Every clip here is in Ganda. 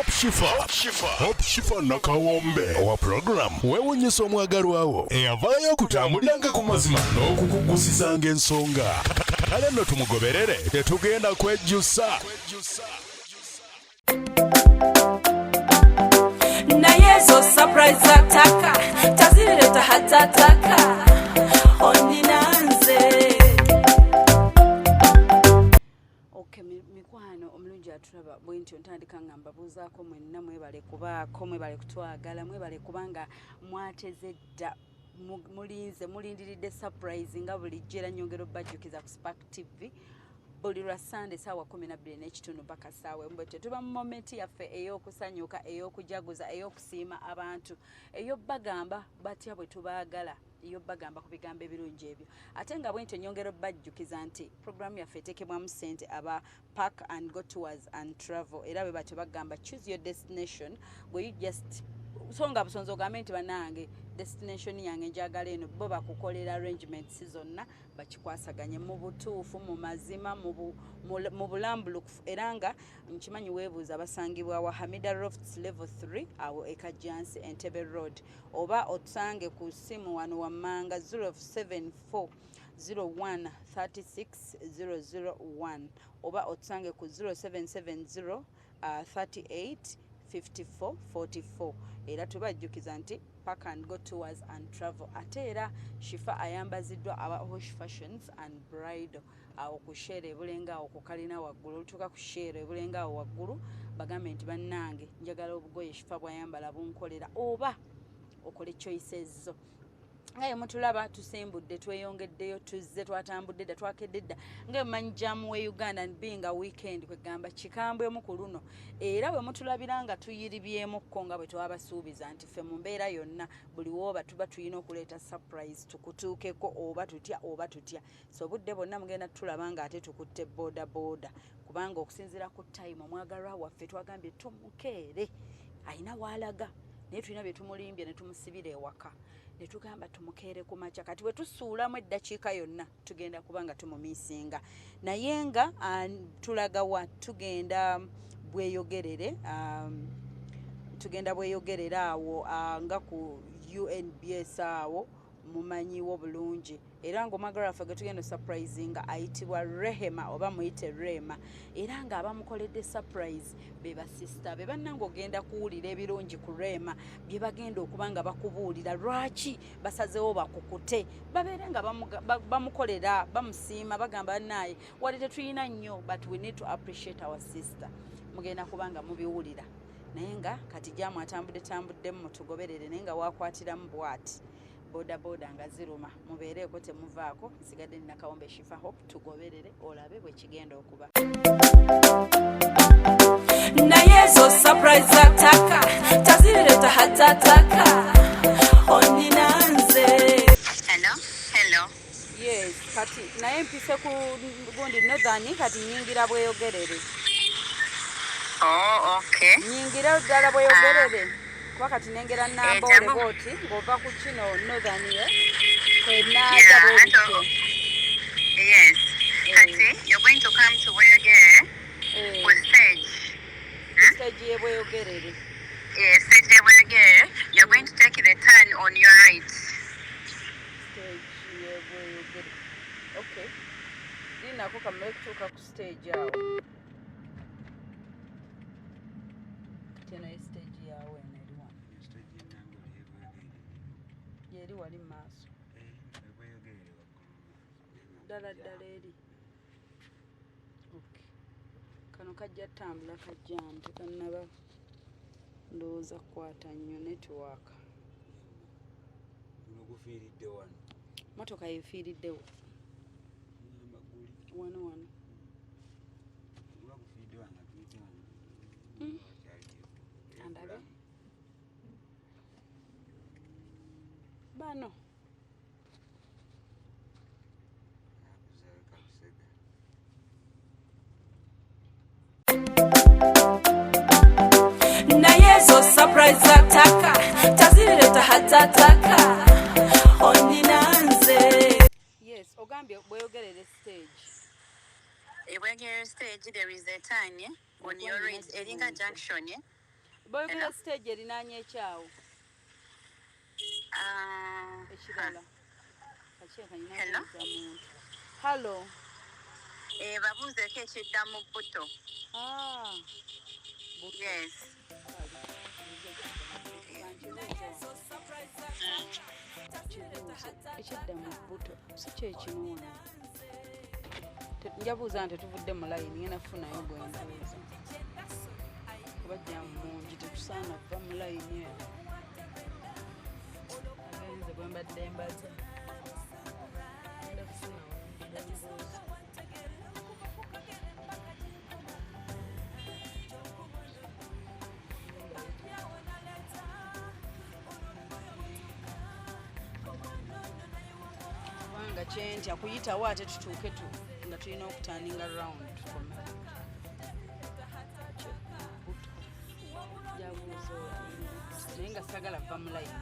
Hope Shifa, Hope Shifa Nakawombe owa program weewunyisa omwagalwawo eyavaayo okutambuliranga ku mazima n'okukugusizanga ensonga. Kale nno tumugoberere, tetugenda kwejjusa. Naye ezo surprise zataka tazireta hatataka onina nze. Okay, mikwano omulungi atulaba bwentyo ntandika nga mbabuuzaako mwenna, mwebale kubaako, mwebale kutwagala, mwebale kubanga mwateze dda, mulinze, mulindiridde surprise nga bulijjo. Era nyongera obbajjukiza ku Spark TV buli lwa Sande saawa 12:30 paka saawa 1. Bwetyo tuba mu moment yaffe ey'okusanyuka, ey'okujaguza, ey'okusiima abantu, ey'obbagamba batya bwe tubaagala, ey'obbagamba ku bigambo ebirungi ebyo. Ate nga bwentyo nyongera obbajjukiza nti programu yaffe eteekebwamu ssente aba Park and Go Tours and Travel, era bwe batyo bagamba, choose your destination. Gwe you just so nga busonzi ogambe nti, "Banange, destination yange njagala eno," bo bakukolera arrangements zonna, bakikwasaganye mu butuufu, mu mazima, mu bulambulukufu. Era nga nkimanyi weebuuza basangibwa wa Hamida Lofts, level 3, awo Ekajjansi, Entebe Road, oba otusange ku ssimu wano wammanga 074 01 36 001, oba otusange ku 0770 38 54 44. Era tubajjukiza nti Park and Go Tours and Travel, ate era Shifa ayambaziddwa aba Hosh Fashions and Bridal awo ku Shell ebulenga awo ku kalina waggulu. Olutuuka ku Shell ebulenga awo waggulu, bagambe nti, "Bannange, njagala obugoye Shifa bwayambala bunkolera," oba okole choices zo. Nga ye mutulaba tusimbudde, tweyongeddeyo, tuzze, twatambudde dda, twakedde dda. Nga emumanyi jam we Uganda and being a weekend, kwegamba kikambwemu ku luno. Era bwe mutulabira nga tuyiribyemukko nga bwe twabasuubiza nti ffe mu mbeera yonna buli wooba tuba tulina okuleeta surprise tukutuukeko, oba tutya oba tutya. So obudde bwonna mugenda tulaba nga ate tukutte boda boda, kubanga okusinziira ku time omwagalwa waffe twagambye tumukeere alina waalaga, naye tulina bye tumulimbye ne tumusibira ewaka ne tugamba tumukeere ku makya. Kati bwe tusuulamu eddakiika yonna tugenda kuba nga tumumiisinga. Naye nga tulaga wa tugenda Bweyogerere, tugenda Bweyogerere awo nga ku UNBS awo mumanyiwo bulungi. Era ng'omwagalwa waffe gwe tugenda surprisinga ayitibwa Rehema, oba muyite Rema, era ng'abamukoledde surprise be basista be. Bannange, ogenda kuwulira ebirungi ku Rema bye bagenda okuba nga bakubuulira, lwaki basazeewo bakukute babeere nga bamukolera, bamusiima, bagamba, "Bannaye, wadde tetulina nnyo, but we need to appreciate our sister." Mugenda kuba nga mubiwulira. Naye nga kati jam atambudde tambuddemu, mutugoberere. Naye nga wakwatiramu bwati boda boda nga ziruma, mubeereeko, temuvaako. Nsigadde nina Kawombe Shifa Hope, tugoberere olabe bwe kigenda okuba. Naye ezo surprise zataka tazireta hatataka onina nze. Hello, hello. Yes, kati naye mpise ku gundi Northern, kati nyingira Bweyogerere. Oh, okay. Nyingira ddala Bweyogerere, kuba kati nengera Namboole. Jangu. Bwoti ng'ova ku kino Northern ye kwenaaja bwebityo. Yes. Kati, you're going to come to Bweyogerere ku stage. Stage ye Bweyogerere. Yes, stage ye Bweyogerere. You're going to take the turn on your right. Stage ye Bweyogerere, okay. Linako kamale kutuuka ku stage awo. Kati eno ye stage yawe, eno eri wano, yeri wali mu maaso ddala ddala eri. Okay. Kano kajja ttambula kajjamu, tekannaba ndowooza kukwata nnyo network. Guno gufiiridde wano. Motoka yefiiriddewo. Ngamba guli. Wano wano. Guba gufiiridde wano nga tuyite wano. Andabe bano. Kabusega. Naye ezo surprise zataka tazireta hatataka onina nze. Yes, ogambye Bweyogerere stage. Bweyogerere stage, there is a turn, yeah, on your right. Eringa junction, yeah? Boyogera stage erinaanye ekyawo. Ah, Ekirala. Kakyeka nyina Hello? kubuuza muntu. Hello. Eh, babuuzeeko ekidda mu bbuto. Ah. Buto. Yes. Kibuuzo ekidda mu bbuto si kyekino wano. Njabuuza nti tetuvudde mu layini, ngenda kufunayo gwe mbuuza. Kuba jjaamu mungi, tetusaana kuva mu layini eno. Agenze gwe mbadde mbaza. Ngenda kufuna gwe mbuuza. Kubanga kyentya kuyitawo ate tutuuke tu nga tulina okutaninga round tukome. Buto. Jabuuza oyo naye nga sagala va mu layini.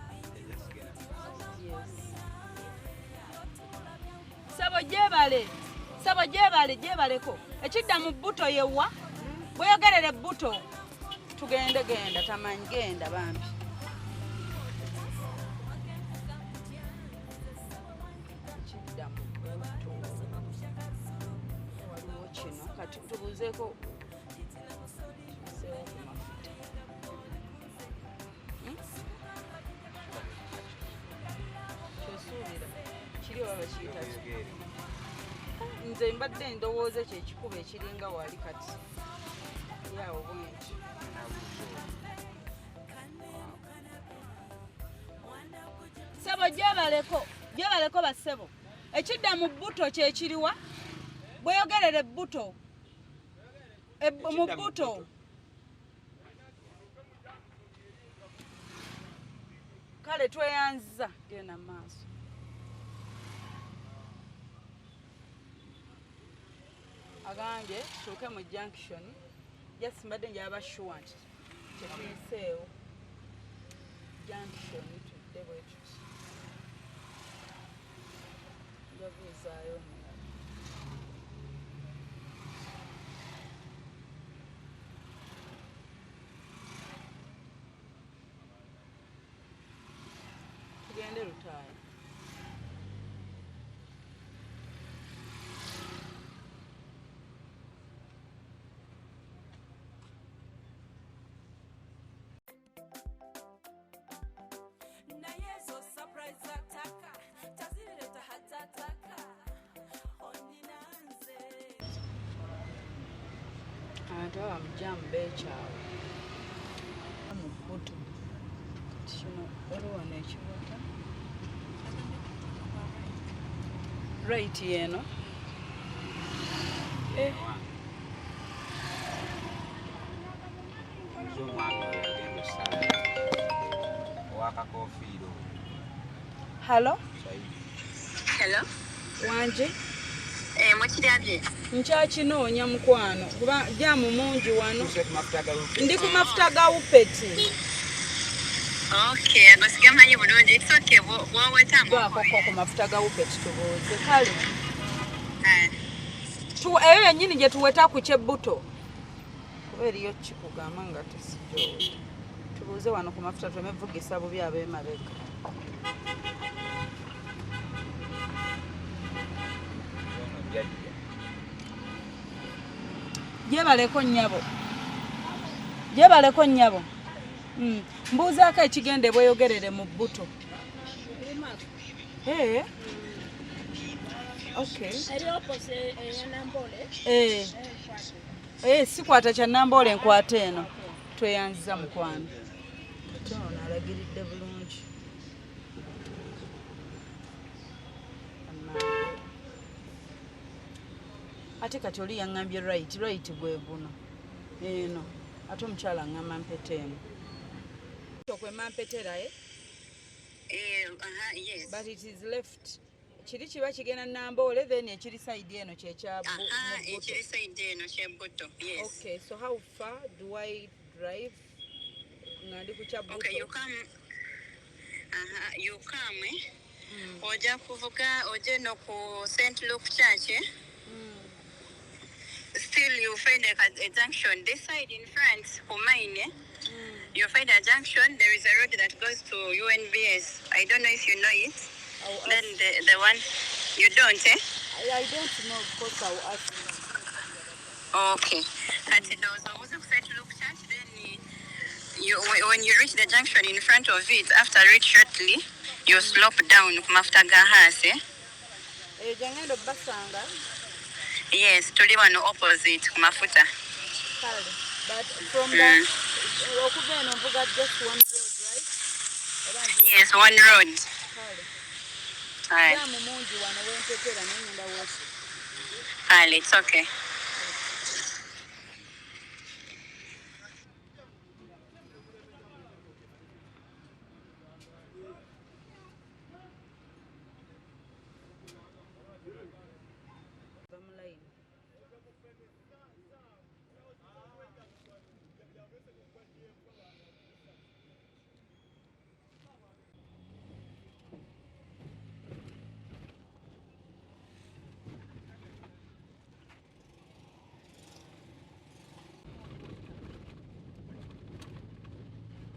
Yes. Sabo gyebale, sabo gyebale, gyebaleko. Ekidda mu bbuto yewa? Bweyogerera ebbuto. Tugende genda, tamanyi genda bambi. Ekidda mu bbuto. Waliwo kino, kati tubuuzeeko tubuuzeewo ku mafuta. Kyosuubira kiri oba bakiyita ki? Nze mbadde ndowooza ekyo ekikuba ekiringa wali kati yawo bwenti. Sebo gyebaleko, gyebaleko bassebo. Ekidda mu bbuto kyekiriwa? Bweyogerera ebbuto. Mu Ekidda mu bbuto. bbuto. Kale tweyanziza, genda mu maaso. Agambye tutuuke mu junction, just mbadde njaba sure nti tetuyiseewo. Junction tudde bwe tuti. Njabuuzaayo omulala. Tugende Lutaaya. Naye ezo surprise zataka tazireta hatataka onina nze. Abantu aba mu jam beekyawa. Mu bbuto. Kati kino waliwo wano ekiwota. Right yeno. Eh, Nze omwami oyo agenda osala owakakofiiro. Hello? Saidi. Hello. Wanje? Eh, mukirabye? Nkyakinoonya mukwano kuba jaamu mungi wano. Tuuse ku mafuta ga Rupert. Ndi ku mafuta ga Wupeti. Okay, ago sigamanyi bulungi. It's okay, bw'oweta Gwakoko ku mafuta ga Wupeti tubuuze. Kale. Eh, Eyo yennyini gye tuweta ku kyebbuto. Kuba eriyo kikugamba nga tesijoweta. Tubuuze wano ku mafuta tuleme vugisa bubi ab'emabega. Ono jjajja. Gyebaleko nnyabo. Gyebaleko nnyabo. Mbuuzaako ekigende bweyogerere mu bbuto. Eh. Okay. Eh. Eh, sikwata kya Namboole, nkwata eno. Tweyanziza mukwano. Kati ono alagiridde bulungi. Bannange. Ate kati oli yaŋŋambye right, right gwe guno. Eno. Ate omukyala aŋŋamba mpeta eno. Okwema mpetera, eh? Eh, aha, yes. But it is left. Kiri kiba kigenda Namboole, then ekiri side eno kyekya Aha, mu bbuto. ekiri side eno kyebbuto. Yes. Okay, so how far do I drive nga ndi ku kya Okay, bbuto? you come. Aha, you come. Eh? Ojja kuvuga ojje no ku St. Luke Church. Eh? Still you find a junction this side in front ku mine. Eh? Faida Junction, there is a road that goes to UNBS. I don't know if you know it. I'll Then ask. the one you don't, eh? I don't know, of course I'll ask. Okay. Kati ndowooza obuuze ku St. Luke Church, then you, when you reach the junction in front of it, after it shortly, you slope down ku mafuta ga Haas, eh? Eyo gye ngenda obbasanga. Yes, tuli wano opposite ku mafuta. Kale, but from the okuva eno nvuga just one road, right? Oba Yes, one road. Kale. Alright. Jaamu mungi wano wempetera naye ngenda weeso. Kale, it's okay. Va mu layini.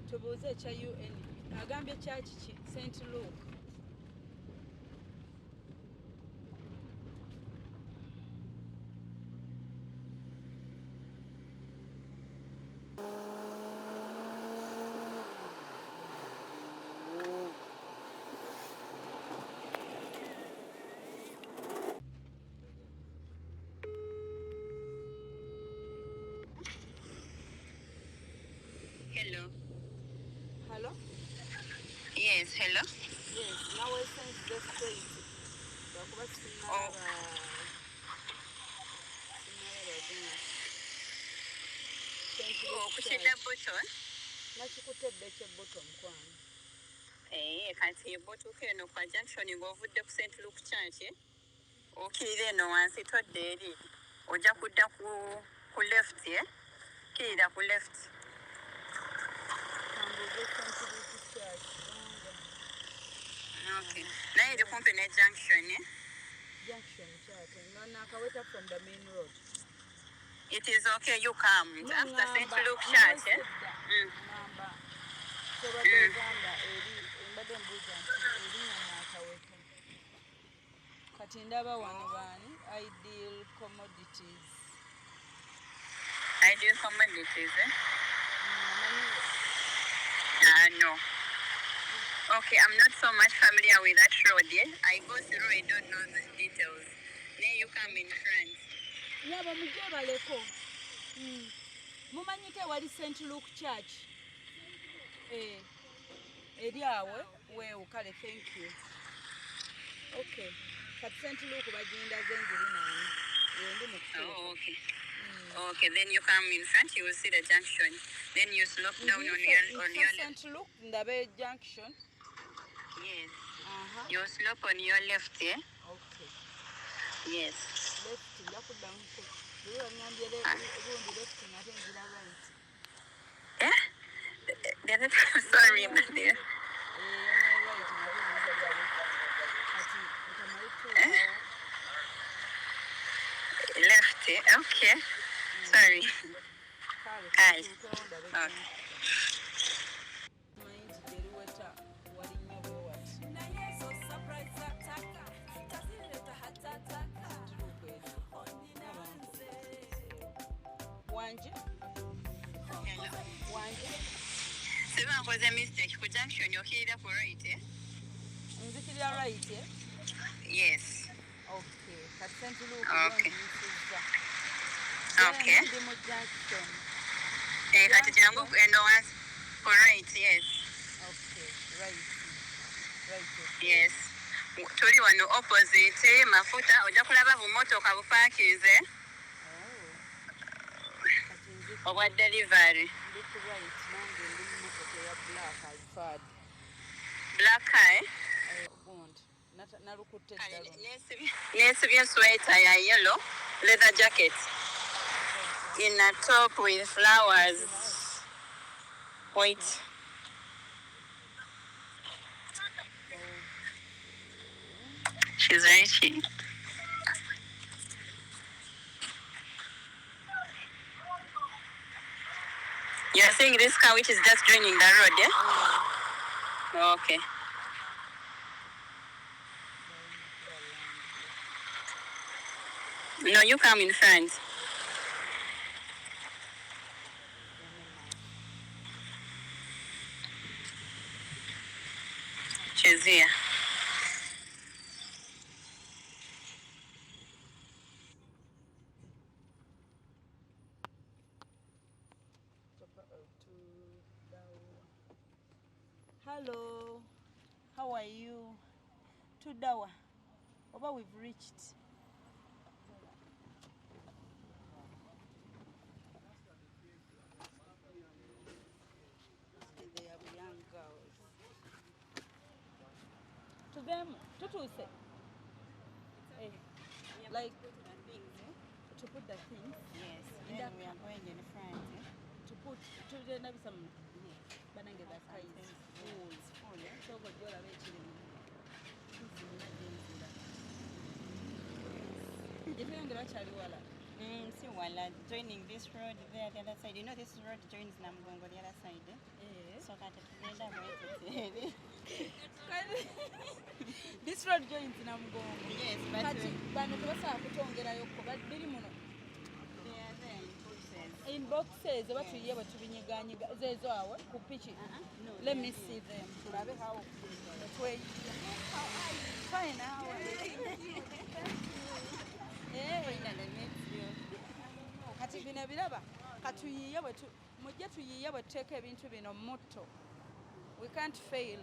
Tubuuze ekya UN agambye kyaki ki St. Luke. Hello. Hello? Yes, hello. Yes, nawesenze straight lwakuba Oh. sinnalaba gino. St. Luke Okukidda Church. buto. Nakikutte dda ekyebbuto mukwano. Eh, kati bw'otuuka eno kwa junction ng'ovudde ku St. Luke Church, eh, okkirira eno wansi todda eri. Ojja kudda ku left, eh? Kkirira ku left. Kambuuze St. Luke Church kubanga Okay. Naye eri kumpi ne junction, eh? Junction kyate nga nakaweta from the main road. It is okay, you come. After St. Ŋŋamba, Luke Church, eh? nawesedda. Ŋŋamba kyobadde ogamba eri mbadde mbuuza nti erinnya naakaweta. Kati ndaba wano baani Ideal Commodities. Ideal Commodities, eh? Amanyi Ah, no. Okay, I'm not so much familiar with that road, yeah? I go through, I don't know the details. Then you come in front. Nyaba mujje baleko. Mumanyiko ewali St. Luke Church? Eh, eri awe weewo. Kale, thank you. Okay, kati St. Luke bagindaze njiri naani wendi mu kutuuka. Oh, okay. Okay, then you come in front, you will see the junction. Then you slope down on your left. St. Luke ndabe junction. Yes. Aha. You slope on your left, yeah? Okay. Yes. Left nja kuddamu buli waŋŋambye gundi left ngate nzira right. Eh? Sorry, my dear. Eh, right ngate nzira left kati ntamale tutuukawo. Left, eh? Okay. Sorry. Kale. Kale. Tutuukewo ndabe. Okay. Manyi nti gyeruweta wali nnyo bwe wati. Naye ezo surprise za ttaka tazireta hatataka onina nze. Wanje. Hello. Wanje. Siba nkoze mistake ku junction okkirira ku right, eh? Nzikirira right, eh? Yes. Okay, kati St. Luke Okay. yondiyisizza. Okay. Ndi mu junction. Eh, kati jangu eno wansi ku right, yes. Okay, right, okay. Yes. Tuli wano opposite mafuta ojja kulaba bumotoka bupaakinze Oh. Kati nzi obwa delivery. Ndi ku right nange ndi mu motoka eya black Alphard. Black car, eh? Eh, gundi nalukutte Kale, edda luno. Neesibye sweater ya yellow, leather jacket in a top with flowers, white. She's reaching. You are seeing this car which is just joining the road, yeah? Okay. No, you come in front. She's here. Hello, how are you? Tudawa. Oba we've reached. They are young girls. To them, tutuse. Eh, like to put the things. Yes, In then the we are going in front. Eh? To put tugenda bisa muno. Banange the car is full. It's full, eh? Sooka ojje olabe ekiri muno. Nzirina gye nzira. Gye tweyongera wakyali wala. See, while joining this road there, the other side. You know, this road joins Namugongo the other side. Eh? Eh. So kati tugenda bwe. This road joins Namugongo. Yes, but Kati bano tebasobola kutwongerayokko biri muno. they are there in boxes. In boxes oba tuyiye bwe tubinyiganyiga zeezo awo ku piki. No, Let me see them. Tulabe how tweyiye. Fine, how are you? Eh. Finally met you. Kati bino biraba katuyiye bwe mujje tuyiye bwe tuteeka ebintu bino mutto. We can't fail.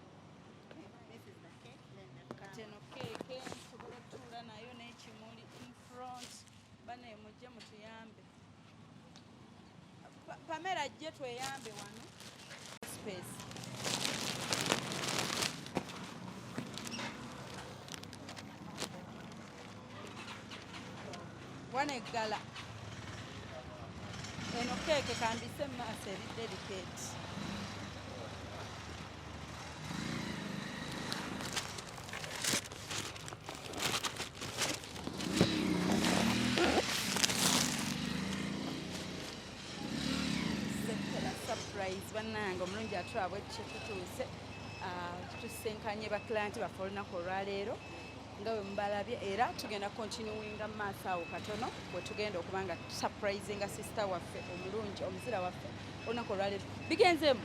This is the cake, then the Kati eno keeke nsobola otuula nayo n'ekimuli in front. Bane mujje mutuyambe. Pamela ajje tweyambe wano. Space. Wano eggala. Eno keeke kambise mu maaso eri delicate. Sekera surprise bannange omulungi atulaba bwe tutuuse. Tusinkanye baklienti baffe olunaku olwaleero nga bwe mubalabye era tugenda continuinga mu maaso awo katono bwe tugenda okuba nga surprisinga sister waffe omulungi omuzira waffe olunaku olwaleero. Bigenzeemu?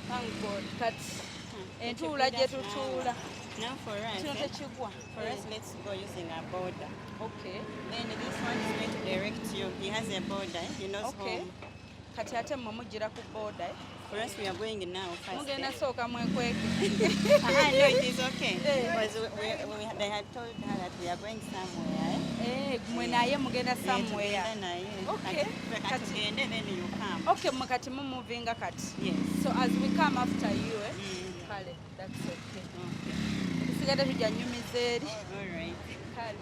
Thank God. Kati entuula gye tutuula Now for us, kino eh, tekigwa. for us, let's go using a border. Okay. Then this one is going to direct you. He has a border. Eh? He knows Okay. home. Kati ate mmwe mujjira ku border. Eh? For us, we are going now first. Mugenda Eh? sooka mwekweke. No, it is okay. Eh. Because they had told her that we are going somewhere. Eh? Eh, mwe naye mugenda somewhere. Tugenda naye. Okay. Kati tugende, then you come. Okay, mwe kati mumuvinga kati. Yes. So as we come after you, eh? Mm. Kale, that's okay. Okay. Ebisigadde tujja nnyumiza eri. All right. Kale.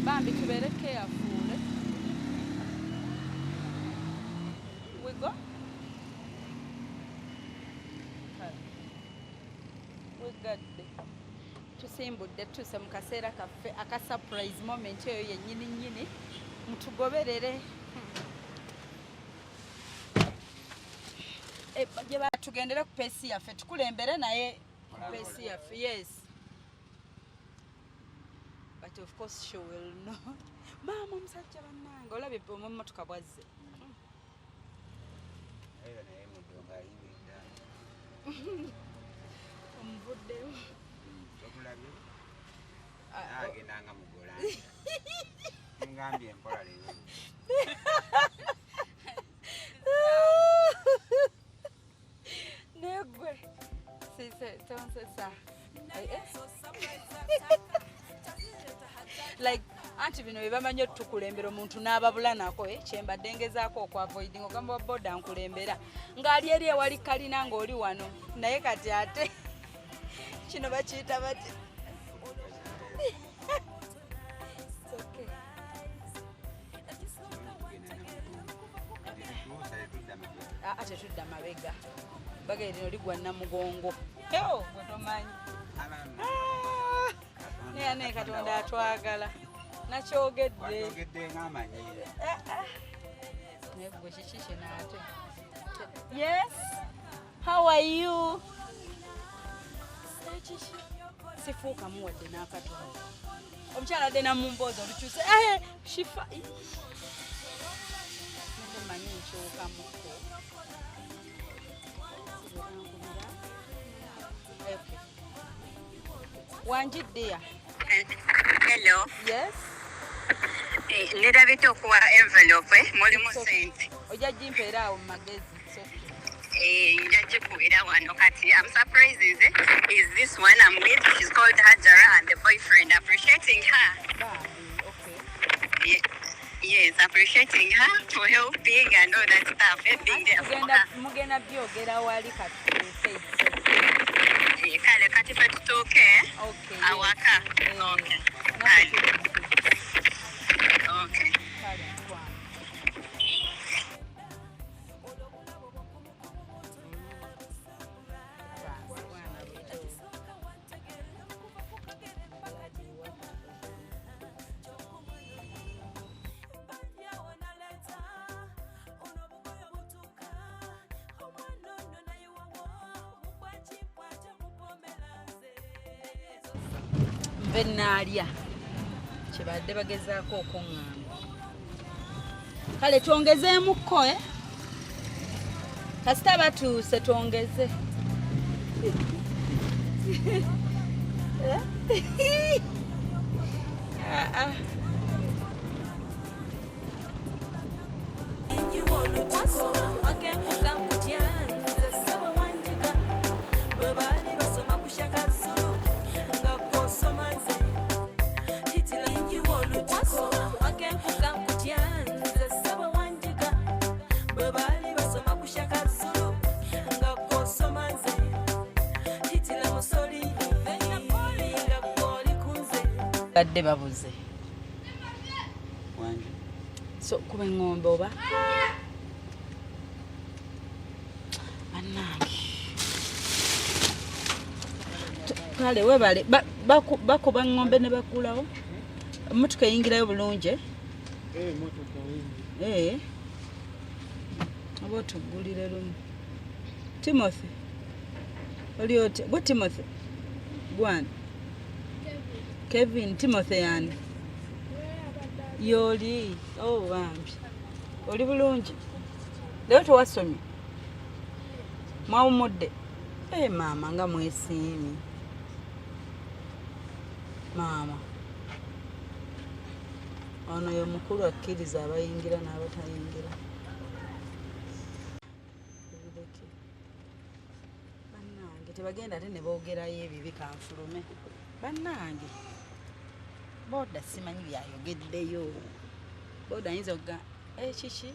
Bambi tubeere careful. Eh? We go? Kale. Wegadde. Tusimbudde tutuuse mu kaseera kaffe aka surprise moment eyo yennyini nnyini. Mutugoberere. Gye tugendere ku pace yaffe tukulembere naye ku pace yaffe. Yes. But of course she will know. Maama omusajja bannange olabye omummotoka bwazze. Era naye muddo ng'ayingidde. Omuvuddemu. Tokulabye? Agenda nga mugolanda. Mugambye empola leero. Negwe. Sise tonsesa. Like anti bino bye bamanyi otukulembera omuntu n'ababula nako kyembadde ngezaako okuavoidinga ogamba wa boda nkulembera ng'ali eri ewali kalina ng'oli wano naye kati ate kino bakiyita bati. It's okay. Kati tutuusa tetudda mabega. Aa tetudda mabega baga lino ligwa Namugongo. Eo gwe tomanyi. Abaana. Naye naye Katonda atwagala. Nakyogedde. Wakyogedde ng'amanyiira. Naye gwe kiki kino ate? Yes. How are you? Ekiki? Sifuukamu wadde n'akatono. Omukyala adde namumboozi olukyuse. Eh, Shifa. Ih. Nze mmanyi nkyukamuko. Okay. Wangi dear. Hello. Yes. Nerabidde okuwa envelope mulimu sente. Ojja gimpeera awo mu magezi. It's okay. Nja gikuwera wano kati. I'm surprised nze is this one I'm with. She's called Hajara and the boyfriend appreciating her. Bambi, okay. Yes, appreciating her for helping and all that stuff. Being there for Tugenda her. mugenda byogera wali katuuke. It's okay. Kale kati fe tutuuke Okay. awaka. Eh, Okay. naffe Kale. tuli mu kujja. Okay. Kale mukwano. Bwana buto. Nve naalya kyebadde bagezaako okuŋŋamba. Kale twongezeemukko eh? Kasita batuuse twongeze. Ah, ah. Badde babuze. Wangi. So kuba eŋŋombe oba bannange. Kale webale bakuba eŋŋombe ne baggulawo emmotoka eyingirayo bulungi eh? Eh. Oba otuggulire lumu. Timothy oli otya? Gwe Timothy gwani? Kevin. Timothy yani yoli? Oh, bambi oli bulungi leero tewasomye mwawumudde? Eh, maama nga mwesiimye maama. Ono ye mukulu akkiriza abayingira n'abatayingira. Ebireke. Bannange tebagenda ate ne boogerayo ebibi kanfulume. Bannange booda simanyi byayogeddeyo. Booda ayinza okuga ekiki?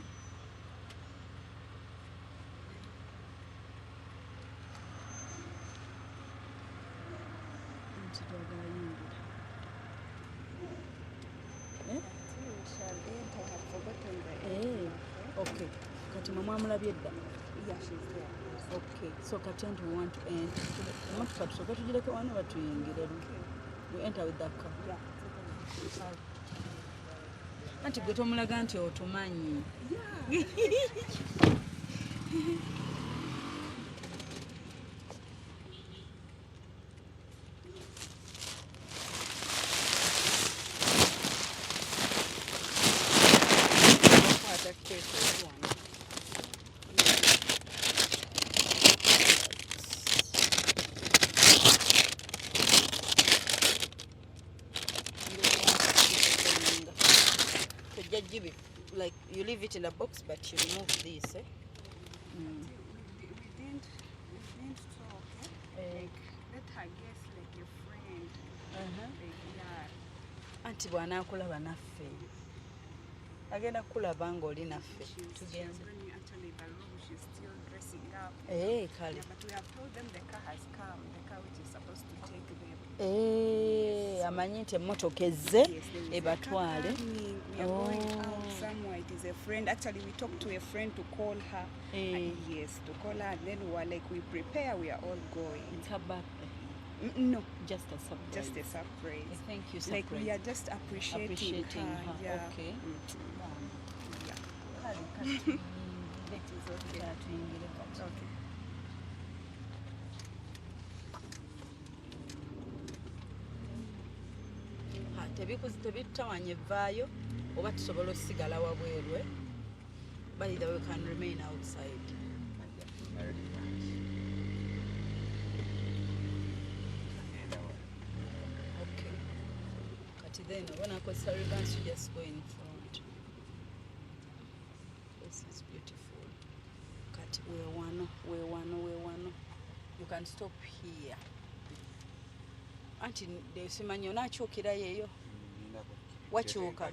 Nti twagala yingira. Eh? Eh, okay. Kati mwe mwamulabye dda? Okay. So kati nti we want to enter. Emotoka tusooke tugireke wano batuyingire. We enter with the car. Anti gwe tomulaga nti otumanyi. Kwata keeki eri wano. Tojja gibi like you leave it in a box but you remove this, eh? We didn't talk, eh? Like, let her guess like a friend. Like, yeah. Anti bw'anaakulaba naffe agenda kukulaba ng'oli naffe. She's Tugende. going actually the room, she's still dressing up. Eh, kale. Yeah, but we have told them the car has come, the car which is supposed to take them. Eh, amanyi nti emmotoka ezze Yes, there is a car ebatwale. coming. We are going out Oh. somewhere. It is a friend. Actually, we talked to a friend to call her. Eh. And yes, to call her. And then we were like, we prepare, we are all going. It's her birthday. No. Just a surprise. Just a surprise. Thank you. Like Surprise. we are just appreciating, Appreciating her. her. Yeah. Okay. Yeah. Kale kati It is okay. tuyingire kati. Okay. Ha, tebitutawanya evaayo oba tusobola osigala wabweru, eh? By the way, we can remain outside. Okay. Kati then oba nakozesa reverse, you just go in front. This is beautiful. Kati wewano, wewano, wewano. You can stop here. Anti simanyi onaakyukirayo eyo. Wakyuka.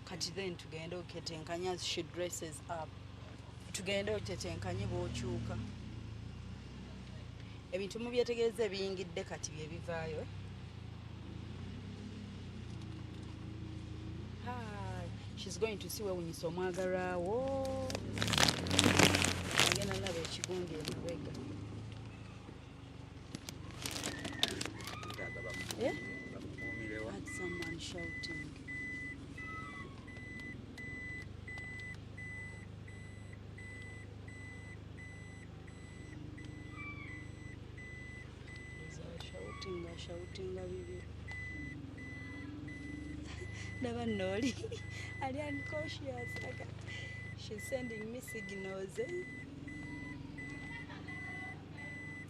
Kati then tugende oketenkanya as she dresses up. Tugende otetenkanye bw'okyuka. Ebintu mubyetegereza ebiyingidde kati bye bivaayo, eh? Hi. She's going to see wewunyisa omwagalwawo. Agenda naba ekigundi emabega. Eh? Heard someone shouting. Shouting, shouting bibye. Ndaba nno oli ali unconscious. She's sending me signals. Eh?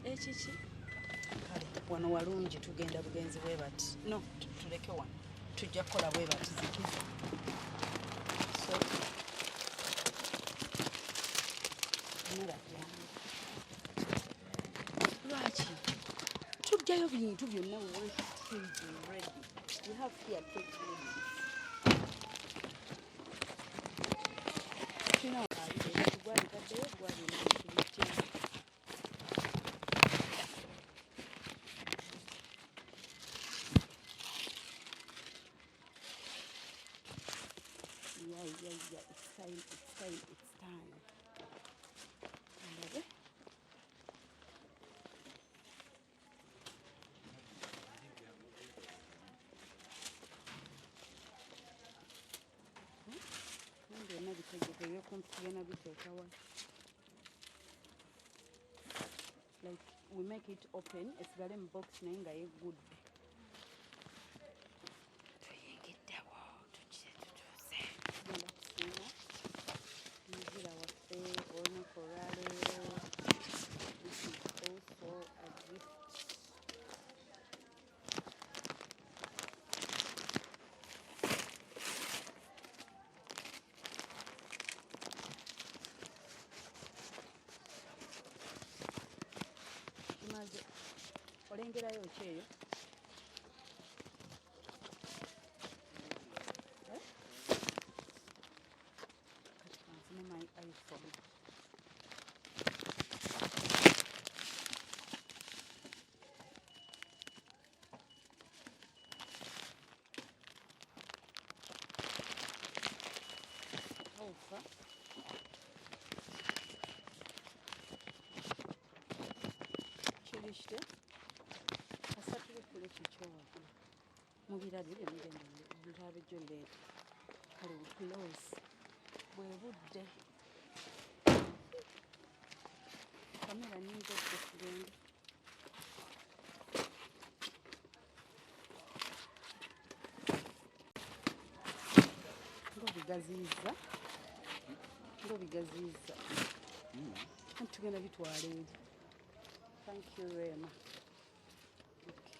Ekiki? Kale wano walungi, tugenda bugenzi bwe bati. No, tuleke wano. Tujja kukola bwe bati zikiza. So kamera yange. Lwaki? Tujjayo bintu byonna. We want to be ready. We have here 20 minutes. Tulina ebintu gwabitaddeyo gwabina tubijjayo. Yeah, it's time, it's time, it's time. Ndabe. Byonna bitegeke ebyokumpi tugenda biteeka wa. Like we make it open, esigale mu box naye nga yeggudde. Tuyingiddewo, tukire tutuuse. Tugenda kusiima muzira waffe olunaku olwaleero. This is also a gift. Tumaze olengerayo ki eyo? Eh? Kati kanfune my iPhone. How far? Kiri kitya? Asatu kikyo waggulu. Mubirabye byemugenda ntabijjo leeta. Kale we close. Bwe budde. Kamera nnyingi okwo tugende. Ng'obigaziyiza. Ng'obigaziyiza. Anti tugenda bitwala eri. Thank you, Rema. Okay.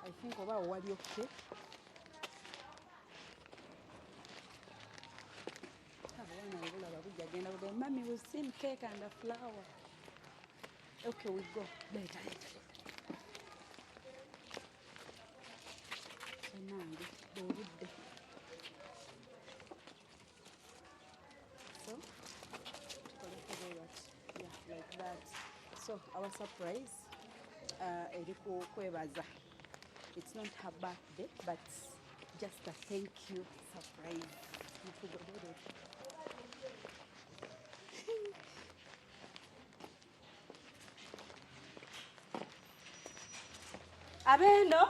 I think oba awo wali okay. Abaana bwe bulaba bujja genda bugamba, "Mummy, we've seen cake and a flower." Okay, we go. Later, later, later. Bannange, bwe budde. So, tukoleko bwe bati. Yeah, like that. So, our surprise eri ku kwebaza. It's not her birthday, but just a thank you surprise. Mutugoberere. Abeeno.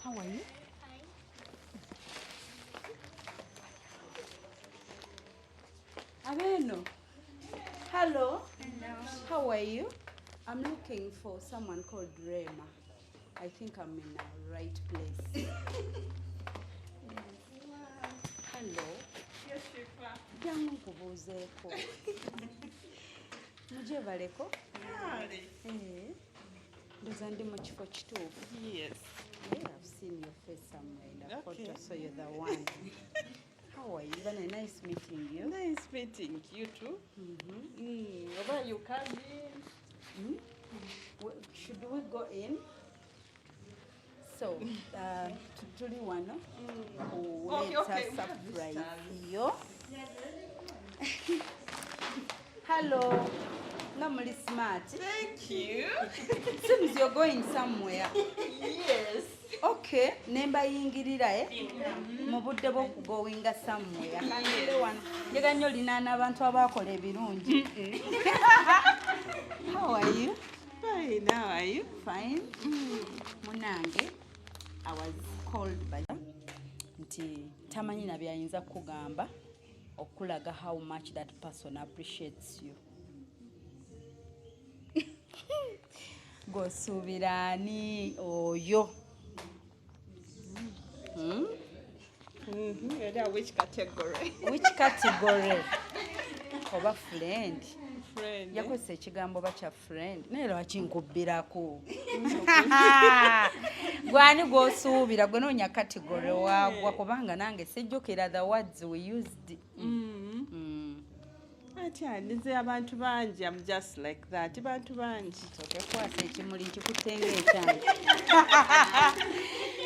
How are you? Abeeno. Hello. Hello. How are you? I'm looking for someone called Rema. I think I'm in the right place. Hello. Yes, Shifa. Jangu nkubuuzeeko. Mujebaleko? Kale. Eh. Ndowooza ndi mu kifo kituufu. Yes. Yeah, I've seen your face somewhere in the Okay. photo, so you're the one. How are you? Bana, nice meeting you. Nice meeting you too. Oba you come in. Should we go in? So, tuli wano Okay, kuleeta okay. surprise yo. Hello. Nga muli smart. Thank you. Seems you're going somewhere. Yes. Okay, nembayingirira eh? Mu budde bw'okugowinga somewhere. Kanzire wano. Njagala nnyo olinaana abantu abaakola ebirungi. How are you? Fine, how are you? Fine. Munange, I was called by nti tamanyi na byayinza kugamba okulaga how much that person appreciates you. G'osuubira ani oyo? Era which category? Which category? Oba friend? Friend. Yakozesa ekigambo oba kya friend, naye lwaki nkubbirako? Gwani gw'osuubira? Gwe noonya category waagwa, kubanga nange sijjukira the words we used. Ati nze abantu bangi, I'm just like that. Bantu bangi. Okekwasa ekimuli, nkikutte ng'ekyange,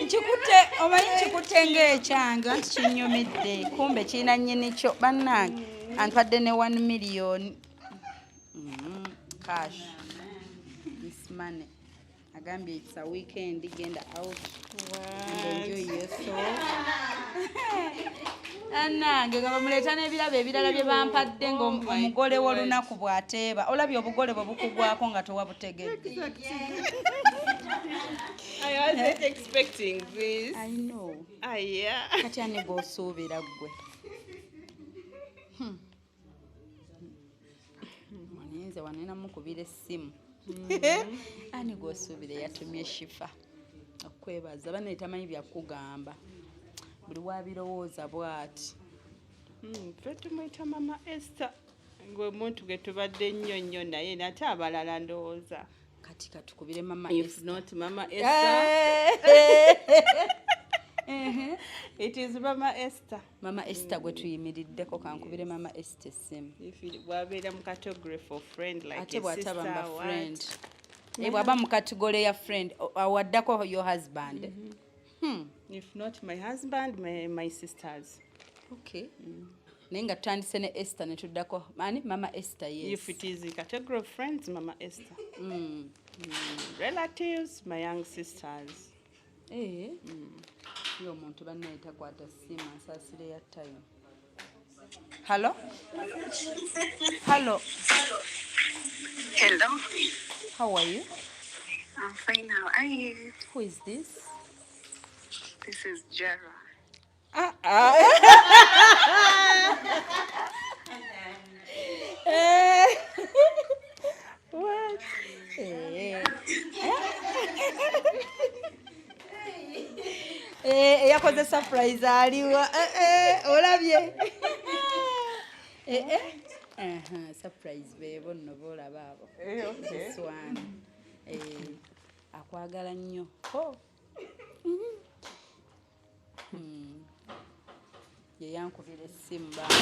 nkikutte, omanyi nkikutte ng'ekyange, anti kinyumidde, kumbe kirina nnyini kyo. Bannange, ampadde ne 1 million cash. This money, agambye it's a weekend, genda out and enjoy yourself. Annange, nga bamuleeta n'ebirabo ebirala bye bampadde ng'omugole w'olunaku bw'ateeba. Olabye obugole bwe bukugwako nga towabutegedde. I wasn't expecting this. I know. Ah, yeah. Kati ani gw'osuubira ggwe? Nze wanena mukubira essimu. Ani gw'osuubira yatumye Shifa okwebaza? Bane tamanyi byakugamba, buli wabirowooza bw'ati. Ffe tumuyita Mama Esther, ng'omuntu gwe tubadde nnyo nnyo naye, nate abalala ndowooza. Kati katukubire Mama If Esther. not Mama Esther, it is Mama Esther. Mama Esther gwe tuyimiriddeko. Kankubire Mama Esther essimu. If bw'abeera mu category for friend, like Ate a bw'ataba sister, mba what? friend. Eh, bw'aba mu category ya friend, awaddako your husband. If not my husband, my sisters. Okay, naye nga tutandise ne Esther ne tuddako ani? Mama Esther, yes. If it is a category of friends, Mama Esther. Relatives, my young sisters. Eh. Ye omuntu bannaye takwata ssimu, ansaasire ya tayo. Hallo, hallo. Hello. How are you? I'm fine. How are you? Who is this? This is Jara. Ah. Eh. What? Eh. Eh, eyakoze surprise aliwa? Eh, eh, olabye? Eh, eh. Aha, surprise beebo nno boolaba abo. Eh, okay. This one. Eh, akwagala nnyo. Oh. Ye yankubira essimu. Bambi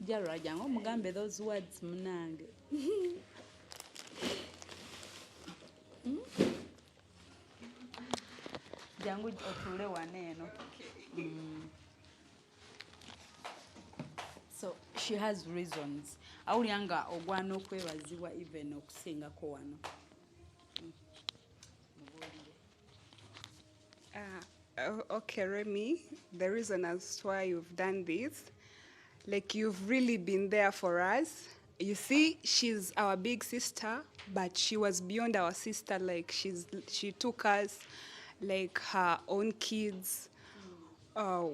Jarwa, jangu omugambe those words munange. Jangu otuule wano eno. So she has reasons. Awulira nga ogwana okwebazibwa even okusingako wano. Mubuulire. Okay, Remy, the reason as to why you've done this, like, you've really been there for us. You see, she's our big sister, but she was beyond our sister. Like she took us like her own kids.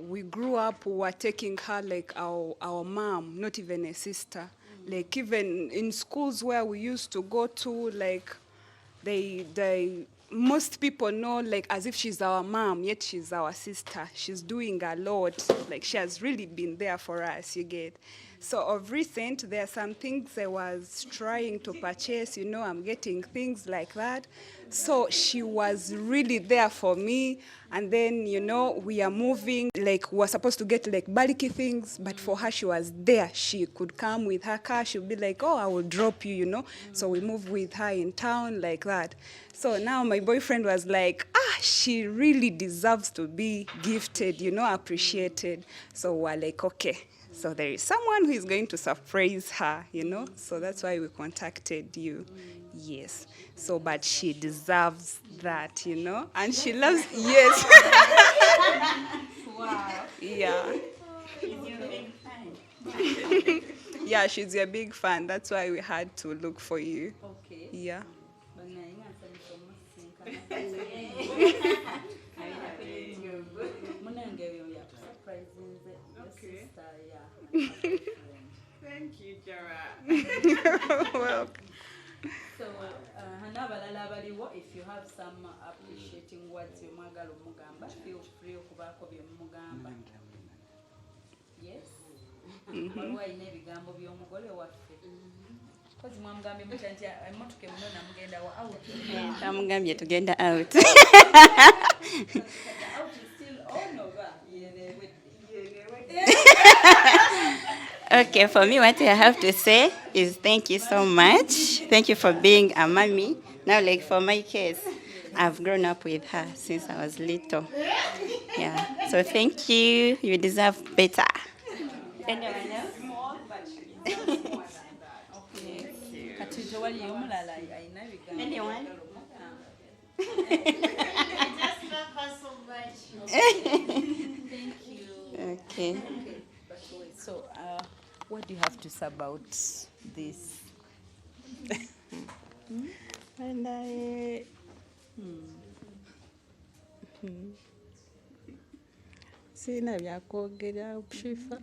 We grew up, we were taking her like our mom, not even a sister. Like even in schools where we used to go to, like they most people know like as if she's our mom, yet she's our sister. She's doing a lot. Like she has really been there for us, you get. So of recent, there are some things I was trying to purchase, I'm getting things like that. So she was really there for me. And then, we are moving, like we're supposed to get like bulky things, but for her, she was there. She could come with her car. She'll be like, "Oh, I will drop you." So we moved with her in town like that. So now my boyfriend was like, "Ah, she really deserves to be gifted, appreciated." So we're like, "Okay. So there is someone who is going to surprise her." So that's why we contacted you. Yes. So, but she deserves that. And she loves, yes. Wow. Yeah. Yeah, she's your big fan. That's why we had to look for you. Okay. Yeah. Bannaye, nga nsanyusa omusisinkana. Munange oyo yakusurprisinze, your sister, yeah, and her boyfriend. Thank you, Jara. Welcome. So n'abalala abaliwo, if you have some appreciating words byemwagala omugamba, feel free okubaako byemugamba. Yes, waliwo alina ebigambo by'omugole waffe? Kozi mwamugambye mutya nti emmotoka emunona mugenda wa out? Twamugambye tugenda out. Out is still on oba yenewedde? Okay, for me, what I have to say is thank you so much. Thank you for being a mommy. Now, like for my case, I've grown up with her since I was little. Yeah, so thank you. You deserve better. Anyone else? Kati tewaliyo omulala alina ebigambo? Anyone? Just love her so much. Thank you. Okay. So what do you have to say about this? And I. Sirina byakwogera, Shifa.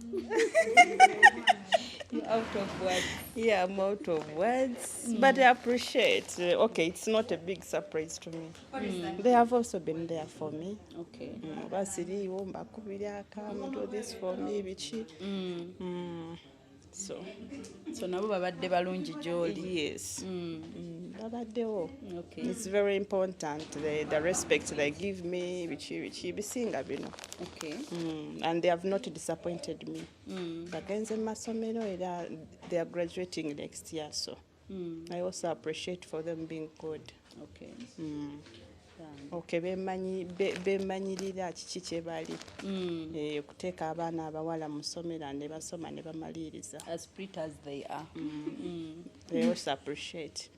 You're out of words. Yeah, I'm out of words, but I appreciate. Okay, it's not a big surprise to me. They have also been there for me. Oba siriiwo mbakubira, "Come do this for me," biki. So So nabo babadde balungi gy'oli? Yes. Babaddewo. It's very important, the respect they give me, biki biki bisinga bino. And they have not disappointed me. Bagenze mu masomero era they are graduating next year, so I also appreciate for them being good. Okay, bemanyirira kiki kye bali. Okuteeka abaana abawala mu ssomero ne basoma ne bamaliriza. As pretty as they are. They also appreciate.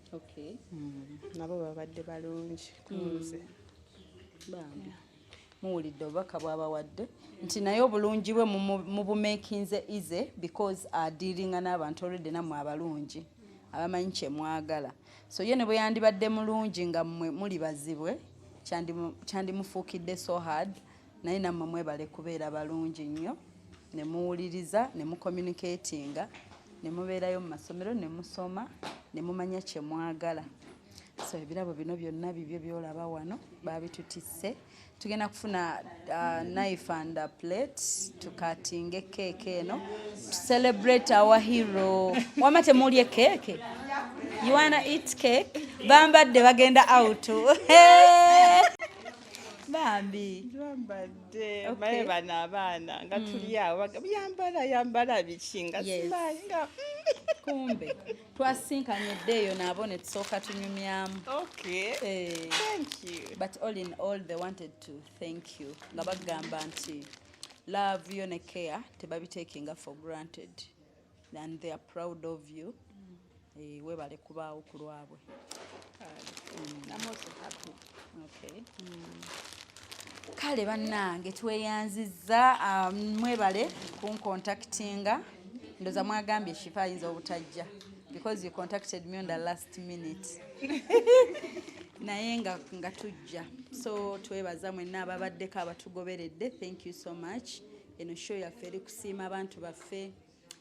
Nabo babadde balungi ku nze. Bambi, muwulidde obubaka bw'abawadde nti naye obulungi bwe mubumakinze easy because adealinga n'abantu already nammwe abalungi abamanyi kye mwagala. So ye ne bwe yandibadde mulungi nga mmwe muli bazibwe, kyandimufuukidde so hard. Naye nammwe mwebale kubeera balungi nnyo ne muwuliriza ne mucommunicatinga ne mubeerayo mu masomero ne musoma ne mumanya kye mwagala. So ebirabo bino byonna bibyo byolaba wano babitutisse. Tugenda kufuna knife and a plate tukatinge keeke eno to celebrate our hero. Wama temulye keeke? You wanna eat cake? Bambadde bagenda out. Bambi. Bambadde. Okay. Baye bano abaana nga tuli awo yambala yambala biki nga simanyi nga Kumbe twasinkanye edda eyo nabo ne tusooka tunyumyamu. Okay. Eh. Thank you. But all in all, they wanted to thank you nga bagamba nti love yo ne care tebabitakinga for granted and they are proud of you. Eh, webale kubaawo ku lwabwe. I'm also happy. Okay. Kale bannange, tweyanzizza. Mwebale kuncontactinga. Ndoza mwagambye Shifa ayinza obutajja. Because you contacted me on the last minute. Naye nga tujja. So twebaza mwenna ababaddeko abatugoberedde. Thank you so much. Eno show yaffe eri kusiima abantu baffe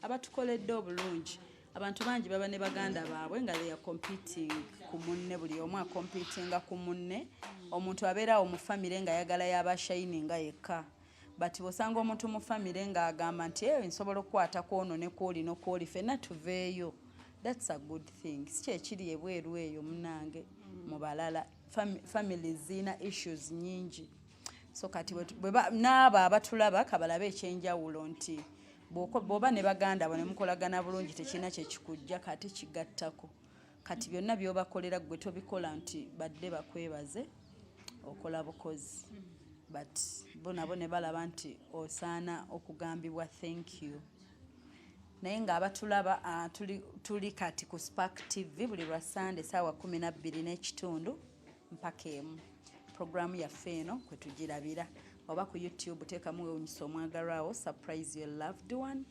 abatukoledde obulungi. Abantu bangi baba ne baganda baabwe nga they are competing ku munne, buli omu acompetinga ku munne. Omuntu abeerawo mu famire ng'ayagala yaba shininga yekka. But bw'osanga omuntu mu famire ng'agamba nti eyo nsobola okukwata ku ono ne kwoli n'okwoli ffenna tuveeyo. That's a good thing. Si kyekiri ebweru eyo munnange mu balala. Families zirina issues nnyingi. So kati n'abo abatulaba kabalabe ekyenjawulo nti bw'oba ne baganda bo ne mukolagana bulungi tekirina kye kikujja kati kigattako. Kati byonna by'obakolera ggwe tobikola nti badde bakwebaze, okola bukozi. But bo nabo ne balaba nti osaana okugambibwa thank you. Naye ng'abatulaba tuli kati ku Spark TV buli lwa Sunday ssaawa 12:30 mpaka 1. Programu yaffe eno kwe tugirabira. Oba ku YouTube teekamu Weewuunyisa Omwagalwawo, surprise your loved one,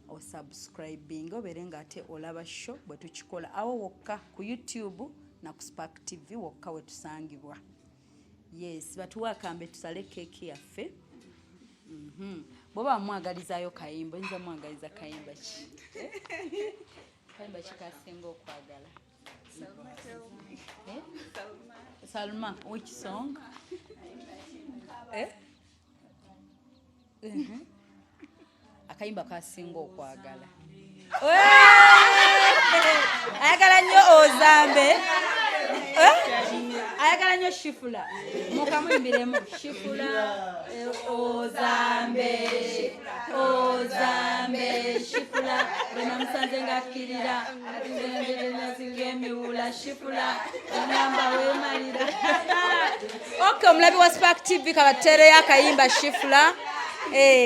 osubscribing obeere ng'ate olaba show bwe tukikola. Awo wokka ku YouTube na ku Spark TV wokka we tusangibwa. Yes, batuwe akambe tusale keeki yaffe. Bw'oba mwagalizaayo kayimba, oyinza mwagaliza kayimba ki? Kayimba ki kasinga okwagala? Eh? Salma, which song? Eh? Akayimba kasinga okwagala. Ayagala nnyo ozambe. Ayagala nnyo Shifula. Mukamuyimbiremu Shifula, ozambe, ozambe, Shifula. Bwe namusanze ng'akkirira, nasinga emiwula, Shifula. Namba weemalira. Okay, omulabi wa Spark TV kabateereyo akayimba Shifula.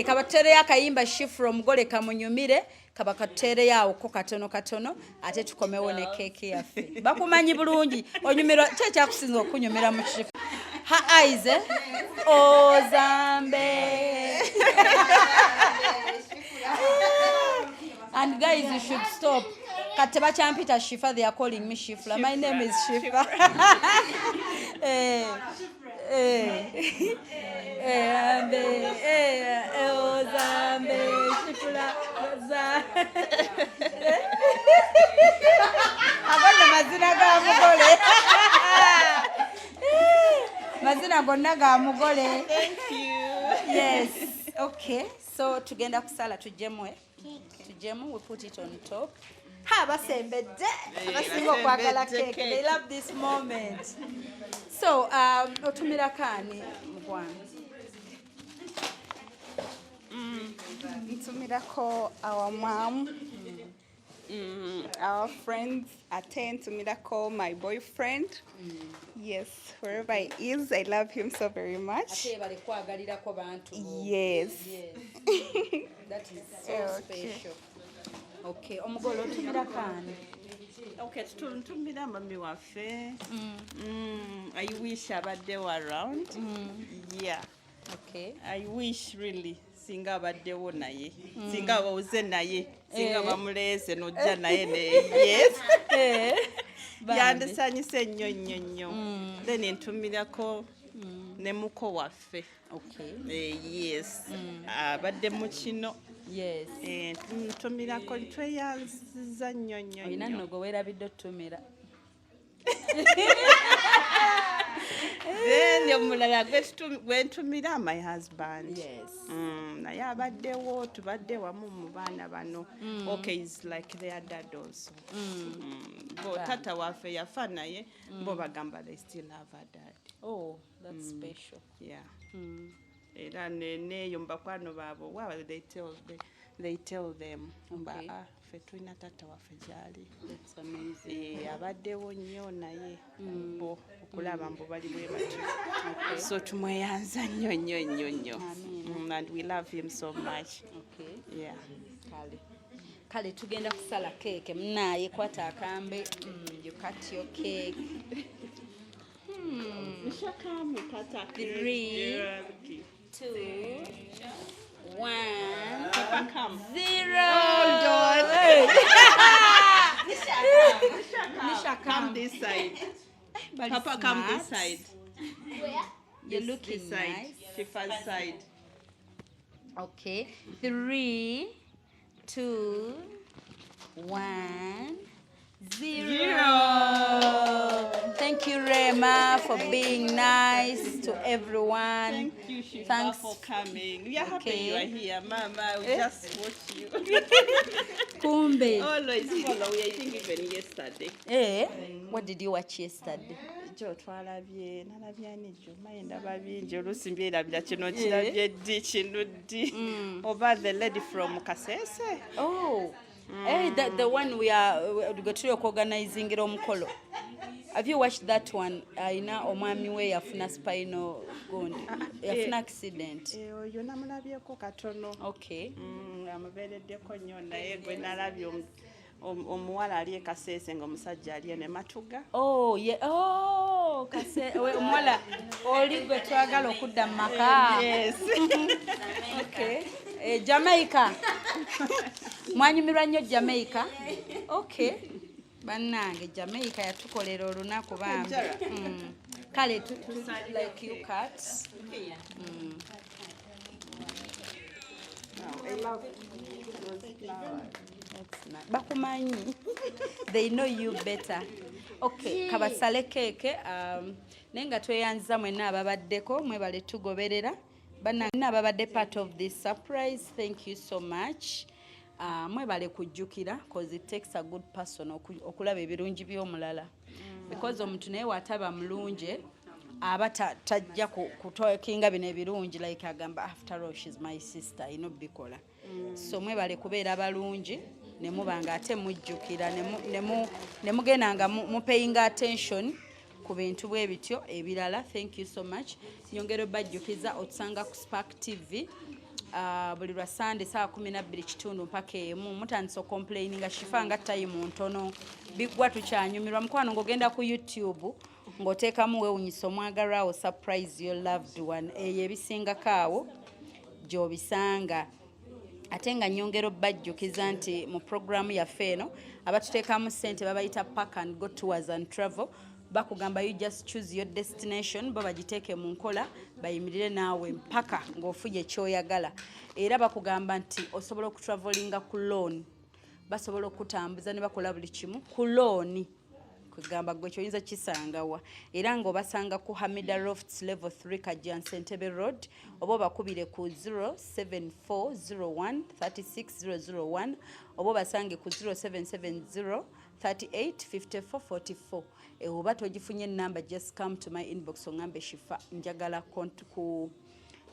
Kabateereyo akayimba Shifula omugole kamunyumire. Kabakateereyo awo ko katono katono ate tukomewo ne keeki yaffe. Bakumanyi bulungi onyumirwa ki ekyakusinza okunyumira mu kifo? Her eyes, eh? Ozambe. And guys, you should stop. Kati tebakyampita Shifa, they are calling me Shifla. My name is Shifa. Ambe, ozambe, Shifula, za. Ago nno mazina ga mugole. Mazina gonna ga mugole. Thank you. Yes. Okay. So tugenda kusala tujjemu. Tujjemu, we put it on top. Ha, basembedde. Basinga okwagala cake. They love this moment. So, otumirako ani mukwano? Ntumirako our mom, our friends, ate ntumirako my boyfriend. Yes, wherever he is, I love him so very much. Ate bali kwagalirako bantu bo. Yes. Yes. That is so Okay. special. Okay, omugole otumirako ani? Okay, ntumira mami waffe. I wish abaddewo around. Yeah. Okay. I wish really singa abaddewo naye. Singa bawuze naye. Singa bamuleese n'ojja naye ne yes. Bambi. Yandisanyuse nnyo nnyo nnyo. Then ntumirako ne muko waffe. Okay. Yes. Abadde mu kino. Yes. Ntumirako tweyanziza nnyo nnyo Olina nnyo. nno gwe weerabidde otutumira. Then omulala gwe ntumira my husband. Yes. Naye abaddewo, tubadde wamu mu baana bano. Okay, is like their dad also. Bo tata waffe yafa naye bo bagamba they still have a dad. Oh, that's special. Yeah. Era neeyo mu bakwano baabwe wa they tell them mba Okay. ffe tulina taata waffe gy'ali. That's amazing. Abaddewo nnyo naye bo okulaba mbu bali bwe batyo. So tumweyanza nnyo nnyo nnyo nnyo. And we love him so much. Okay. Yeah. Kale. Kale tugenda kusala keeke munaaye kwata akambe. You cut your cake. 3, 2, 1, 0. Hold on. Nisha, Come this side. Bali Papa, come this smart. side. You're This- looking this side. nice. Shifa's side. Okay. 3, 2, 1, 0. Thank you, Rema, for being nice to everyone. Thank you, Shifa, Thanks. for coming. We are happy Okay. you are here, Mama. We just watch you. Kumbe. Always follow. We, I think even yesterday. Eh, what did you watch yesterday? Jo twalabye, nalabye ani jo, maye ndaba bingi, oluusi mbyerabira, kino kirabye ddi, kino ddi, oba the lady from Kasese. Oh, eh, the one we are gwe tuli okuorganizingira omukolo. Have you watched that one? Ayina omwami we yafuna spinal gundi, yafuna accident. Eh, oyo namulabyeko katono. Okay. Amubeereddeko nnyo, naye gwe nalabye omuwala ali e Kasese ng'omusajja ali eno e Matuga. Oh, yeah. Oh, kase omuwala oli gwe twagala okudda mu maka. Yes. Okay. Eh, Jamaica. Mwanyumirwa nnyo Jamaica. Okay. Bannange, Jamaica yatukolera olunaku bambi. Kale like you cut. That's nice. Bakumanyi. They know you better. Okay, kabasale keeke, naye nga tweyanziza mwenna ababaddeko, mwebale tugoberera. Bannange ababadde part of this surprise, thank you so much. Mwebale kujjukira, cause it takes a good person okulaba ebirungi by'omulala. Because omuntu naye wataba mulungi aba tajja kutalkinga bino ebirungi, like agamba, "After all, she's my sister, ayina obikola." So mwebale kubeera balungi ne muba nga ate mujjukira ne mugenda nga mupayinga attention ku bintu bwe bityo ebirala. Thank you so much. Nyongera obajjukiza otusanga ku Spark TV buli lwa Sande saa 12 kitundu mpaka 1. Mutandisa ocomplaininga Shifa nga time ntono, biggwa tukyanyumirwa. Mukwano, ng'ogenda ku YouTube ng'oteekamu "Weewunyisa Omwagalwawo Surprise Your Loved One", eyo ebisingako awo gy'obisanga. Ate nga nyongera obbajjukiza nti mu programu yaffe eno abatuteekamu ssente babayita Park and Go Tours and Travel. Bakugamba you just choose your destination, bo bagiteeke mu nkola, bayimirire naawe mpaka ng'ofunye kyoyagala. Era bakugamba nti osobola okutravelinga ku loan, basobola okutambuza ne bakola buli kimu ku loan. Kwegamba gwe kyoyinza kisangawa? Era ng'obasanga ku Hamida Lofts, level 3, Kajjansi, Entebbe Road, oba obakubire ku 07401 36001, oba obasange ku 0770 38 54 44. Oba togifunye enamba, just come to my inbox oŋambe, "Shifa, njagala ku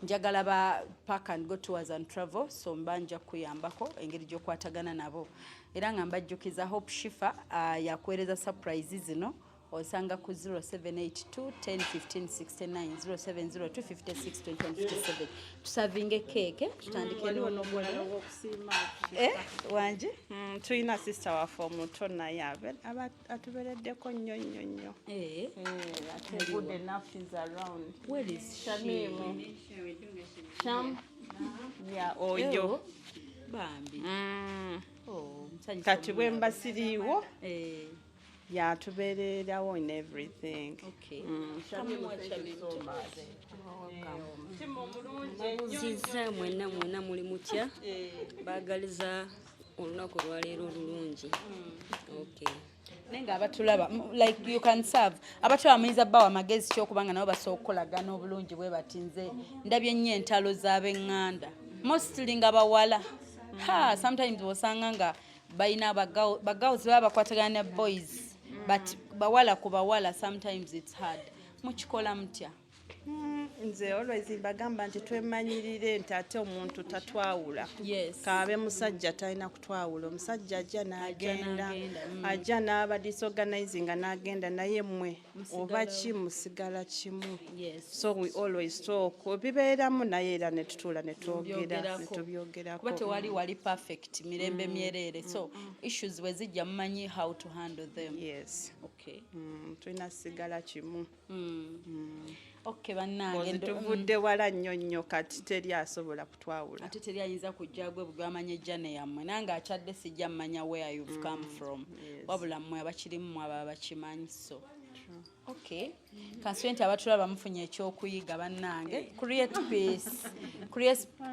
njagala ba Park and Go Tours and Travel." So mba nja kuyambako engeri gy'okwatagana nabo. Era nga mbajjukiza Hope Shifa yakuweereza surprise zino, osanga ku 0782 10 15 69, 0702 56 21 57. Tusavinge keeke, tutandike Waliwo n'omulala. n'omulala ow'okusiima. Eh, wanje. Tulina sister waffe omuto, naye atubeereddeko nnyo nnyo nnyo. Eh, Eh, ate good enough is around. Where is she? Shamimu. Sham. Yeah, oyo. Oh, bambi. Oh, musanyufu. Kati bwe mba siriiwo, Eh, yatubeererawo in everything. Okay. Shamimu, thank you so much. Mbuuzizza mwenna, mwenna muli mutya? Baagaliza olunaku olwaleero olulungi. Okay. Naye nga abatulaba, like you can serve abatulaba, muyinza bawa amagezi ki okubanga nabo basobola okukolagana obulungi bwe bati? Nze ndabye nnyo entalo z'ab'eŋŋanda, mostly nga bawala. Ha, sometimes osanga nga balina bagirls baba bakwatagana ne boys, but bawala ku bawala sometimes it's hard. Mukikola mutya? Nze always mbagamba nti twemanyirire nti ate omuntu tatwawula. Yes. Kaabe musajja, talina kutwawula. Omusajja ajja n'agenda, n'agenda. Ajja n'aba disorganizing n'agenda, naye mmwe oba ki musigala kimu. Yes. So we always talk, bibeeramu, naye era ne tutuula ne twogera ne Byogerako. tubyogerako. Kuba tewali wali perfect, mirembe myereere, so issues bwe zijja mumanyi how to handle them. Yes. Okay. Tulina sigala kimu. Okay bannange. Tuvudde wala nnyo nnyo, kati teri asobola kutwawula. Ate teri ayinza kujja gwe bwamanya ejjane yammwe. Nange akyadde sijja mmanya where you've come from. Wabula mmwe abakirimu mwaba bakimanyi. So okay, kansubire nti abatulaba mufunye ekyokuyiga. Bannange, create peace,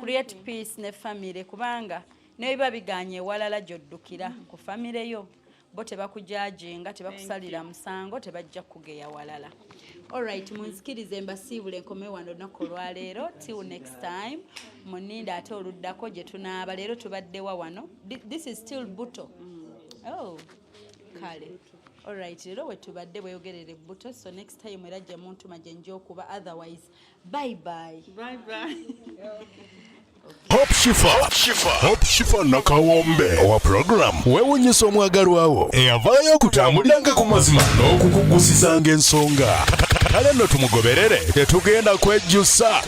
create peace ne family, kubanga nebiba biganye ewalala, gy'oddukira ku famire yo. Bo tebakujajinga, tebakusalira musango, tebajja kugeya walala. Alright, munzikirize mbasiibule, nkome wano olunaku olwaleero. Till next time, muninde ate oluddako gye tunaaba. Leero tubaddewa wano? This is still Buto. Oh, kale, alright, leero we tubadde bweyogerere Buto. So next time era gye muntuma gye nja okuba. Otherwise, bye bye. Bye bye. Hope Shifa, Hope Shifa Nakawombe owa program weewunyisa omwagalwawo eyavaayo okutambuliranga ku mazima n'okukugusizanga ensonga. Kale nno tumugoberere, tetugenda kwejjusa.